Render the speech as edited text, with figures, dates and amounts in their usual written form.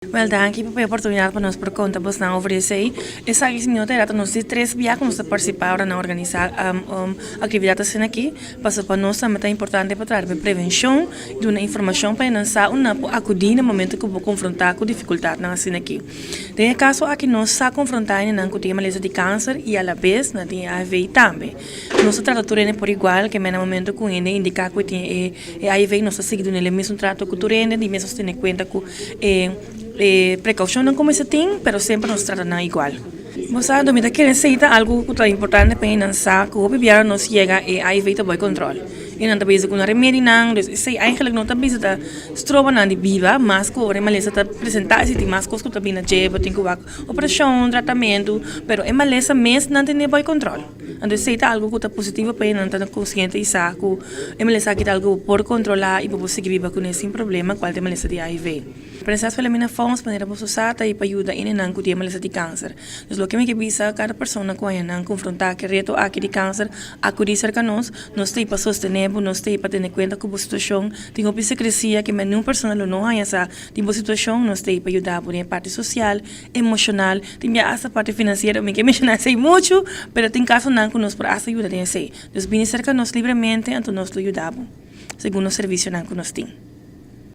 Wel danki pa e oportunidad pa nos por conta bosnan over esey. Esaki si no ta era ta nos di tres bia cu nos ta participa ora nan organisa actividad asina aki. Pasobra pa nos tambe ta importante pa traha riba prevencion y duna informacion pa nan sa unda nan por acudi na momento cu bo confronta cu dificultadnan asina aki. Den e caso aki nos sa confronta hendenan cu tin e malesa di cancer y alabes nan tin e hiv tambe. Nos ta trata tur hende por igual ke na momento cu hende indica cu e tin e E hiv nos ta sigui duna el mesun trato ku tur hende, di mes nos tene kuenta ku e e prekoushonnan ku mester tin, pero semper nos trata nan igual. Bo sa, mi ta kere esei ta algu ku ta importante pa hendenan sa ku hopi biaha nos yega e hiv ta boi kontròl i nan ta bisa ku nan remedinan, dus esei eigenlik no ta bisa ta stroba nan di biba mas ku ora e malesa ta presentá si tin mas kos ku ta bini na dje, bo tin ku wak operashon, tratamentu, pero e malesa mes nan tene boi kontròl. Anto esei ta algu ku ta positivo pa e nan ta konsiente i sa ku e malesa aki ta algu ku bo por kontrolá i bo por sigui biba kuné sin problema kual ta e malesa di hiv. Prinses Wilhelmina Fonds manera boso sa ta ei pa yuda enenan ku tin e malesa di kanser. Dus loke mi ke bisa kada persona ku haña nan konfrontá ku e reto aki di kanser akudí serka nos, nos ta ei pa sostené bo, nos ta ei pa tene kuenta ku bo situashon. Tin hopi sekresia ke niun persona lo no haña sa di bo situashon, nos ta ei pa yuda bo den e parti sosial, emocional, tin bia hasta parti financiero, mi ke menciona esey mucho, pero tin casonan cu nos por hasta yuda den esey. Dus bini cerca nos libremente anto nos lo yuda bo, segun nos servicionan cu nos tin.